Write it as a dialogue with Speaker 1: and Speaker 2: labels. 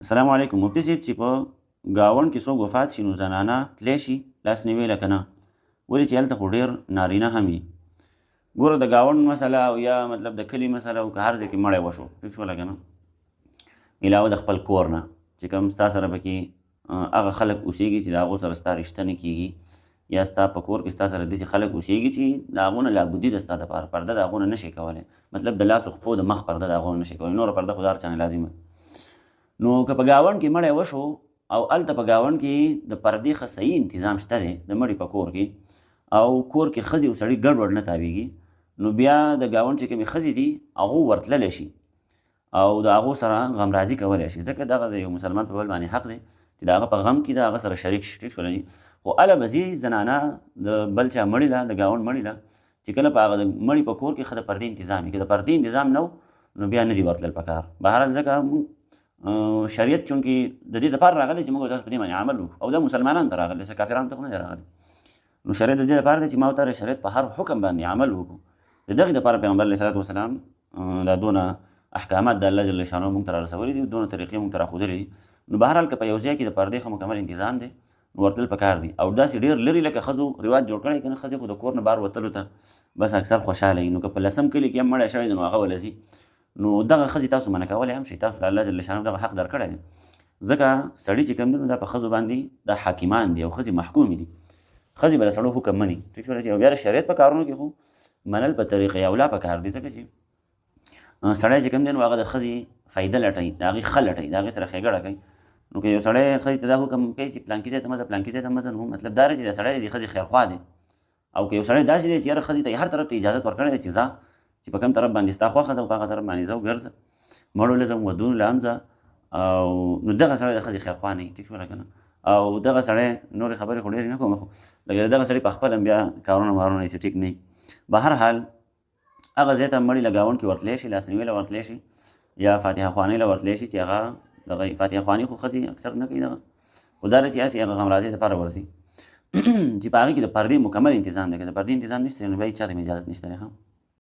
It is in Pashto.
Speaker 1: السلام علیکم مفتی صاحب، چې په ګاونډ کې څوک وفات شي نو زنانه تلی شي لاس نیوی له که نه؟ ولې چې هلته خو ډېر نارینه هم وي. ګوره، د ګاونډ مسله او یا مطلب د کلي مسله او که هر ځای کې مړی وشو، ټیک شوله که نه، علاوه د خپل کور نه چې کوم ستا سره پکې هغه خلک اوسېږي چې د هغو سره ستا رشته نه کېږي، یا ستا په کور کې ستا سره داسې خلک اوسېږي چې د هغو نه لابودي ده ستا دپاره، پرده د هغو نه نشې کولی، مطلب د لاس او خپو د مخ پرده د هغو نه نشې کولی، نوره پرده خو د هر چا نه لازمه. نو که په ګاونډ کې مړی وشو او هلته په ګاونډ کې د پردې ښه صحیح انتظام شته دی د مړي په کور کې، او کور کې ښځې او سړي ګډوډ نه تاویږي، نو بیا د ګاونډ چې کومې ښځې دي هغو ورتللی شي او د هغو سره غمرازي کولی شي، ځکه دغه د یو مسلمان په بل باندې حق دی چې د هغه په غم کې د هغه سره شریک شي. ټیک شوله؟ خو هله به ځي زنانه د بل چا مړي له، د ګاونډ مړي له، چې کله په هغه د مړي په کور کې ښه د پردې انتظام وي. که د پردې انتظام نه نو بیا نه دي ورتلل پکار. بهرحال ځکه شریعت چونکې د دې دپاره راغلی چې موږ تاسو په دې باندې عمل وکړو، او دا مسلمانانو ته راغلی، څه کافرانو ته خو نه دی راغلی. نو شریعت د دې لپاره دی چې ما او تا شریعت په هر حکم باندې عمل وکړو. د دغې دپاره پیغمبر علیه الصلات والسلام دا دونه احکامات د الله جل شانه موږ ته رارسولي دي، دونه طریقې موږ ته راښودلې دي. نو بهرحال که په یو ځای کې د پردې ښه مکمل انتظام دی نو ورتلل پکار دي. او داسې ډېر لرې لکه ښځو رواج جوړ کړی که نه، ښځې خو د کور نه بهر وتلو ته بس اکثر خوشحاله وي، نو که په لسم کلي کې هم مړی شوی دی نو هغه وله ځي. نو دغه ښځې تاسو منع کولی هم شئ، تاسو له الله جل شانه دغه حق درکړی دی، ځکه سړي چې کوم دي نو دا په ښځو باندې دا حاکمان دي او ښځې محکومې دي، ښځې به له سړو حکم مني. ټیک شوله؟ چې او بیا د شریعت په کارونو کې خو منل په طریقې اولا پکار دي، ځکه چې سړی چې کوم دی نو هغه د ښځې فایده لټوي، د هغې ښه لټوي، د هغې سره ښېګړه کوي. نو که یو سړی ښځې ته دا حکم کوي چې پلانکي ځای ته مه ځه، پلانکي ځای ته مه ځه، نو مطلب دا دی چې دا سړی د ښځې خیرخواه دی. او که یو سړی داسې دی چې یاره ښځې ته یې هر طرف ته اجازت ورکړی دی چې ځه، چې په کوم طرف باندې ستا خوښه ده په هغه طرف باندې ځه او ګرځه، مړو له ځم، ودونو له هم ځه، او نو دغه سړی د ښځې خیرخواه نه وي. ټیک شوله که نه؟ او دغه سړی نورې خبرې خو ډېرې نه کوم، خو لکه دغه سړي په خپله هم بیا کارونه مارونه یې ټیک نه وي. بهرحال هغه ځای ته مړي له ګاونډ کې ورتلی شي، لاسنیوي له ورتلی شي، یا فاتحه خوانۍ له ورتلی شي، چې هغه دغه فاتحه خواني خو ښځې اکثر نه کوي دغه، خو دا دی چې هسې هغه غمرازۍ دپاره ورځي چې په هغې کې د پردې مکمل انتظام دی. که د پردې انتظام نشته نو بیا هېچا ته هم اجازت نشته دی. ښه.